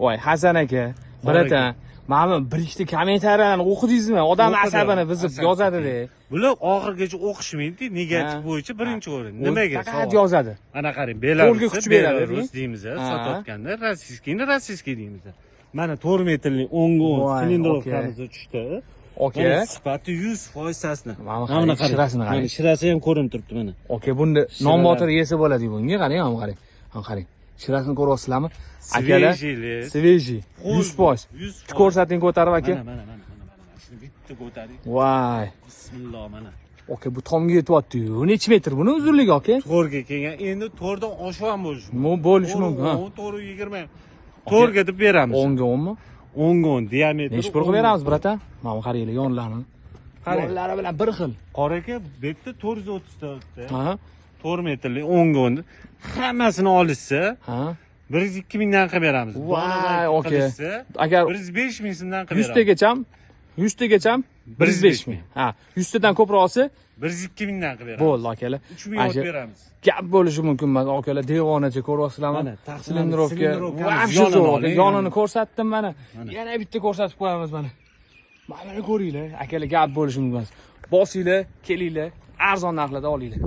Voy, Hasan aka, bratan, mana bu bir ikkita kommentariyalarni o'qidingizmi? Odam asabini buzib yozadi-da. Bular oxirigacha o'qishmaydi, negativ bo'yicha birinchi o'rin. Nimaga? Faqat yozadi. Mana qarang, Belarus, Qo'lga kuch beradi, Belarus deymiz, sotayotganda rossiyskiyni rossiyskiy deymiz. Mana 4 metrlik 10 ga 10 silindrovkamiz tushdi. Aka. Mana sifati 100% sasni. Mana qarang, shirasini qarang. Mana shirasi ham ko'rinib turibdi mana. Aka, bunda nonbotir yesa bo'ladi bunga, qarang, mana qarang. Mana qarang. Shirasini ko'ryapsizlarmi? Akalar, Svejiy. svejiy, 100%. 100%. Ko'rsating ko'tarib aka. Mana, mana, mana, mana, mana. Shuni bitta ko'taring. Voy. Bismillah, mana. Aka, bu tomga yetyapti-yu. Necha metr buni uzunligi aka? To'rga kelgan, endi to'rdan oshib ham bo'lishi mumkin. Bo'lishi mumkin, ha. 10, 4 20. To'rga deb beramiz. 10 ga 10 mi? 10 ga 10 diametri. Nechi pul qilib beramiz, bratan? Mana bu qaranglar, yonlarini. Qarang. Yonlari bilan bir xil. Qora aka, bu yerda 430 ta. Ha? 4 metrli 10 ga 10. Hammasini olishsa, Ha? 102 mingdan qilib beramiz. Voy, aka. Qilishsa, Agar 105 ming so'mdan qilib 100 beramiz. tagacham, 100 tagacham 105 ming. Ha, 100 tadan ko'proq olsa 102 mingdan qilib beramiz. bo'ldi akalar. 3 ming olib beramiz. Gap bo'lishi mumkin emas akalar, devonacha ko'ryapsizlarmi? Mana, Silindrovka. silindrovkamiz Вообще zo'r yonini aka. oling. Yonini ko'rsatdim mana. Yana bitta ko'rsatib qo'yamiz mana. Mana buni ko'ringlar, akalar, gap bo'lishi mumkin emas. Bosinglar, kelinglar, arzon narxlarda olinglar.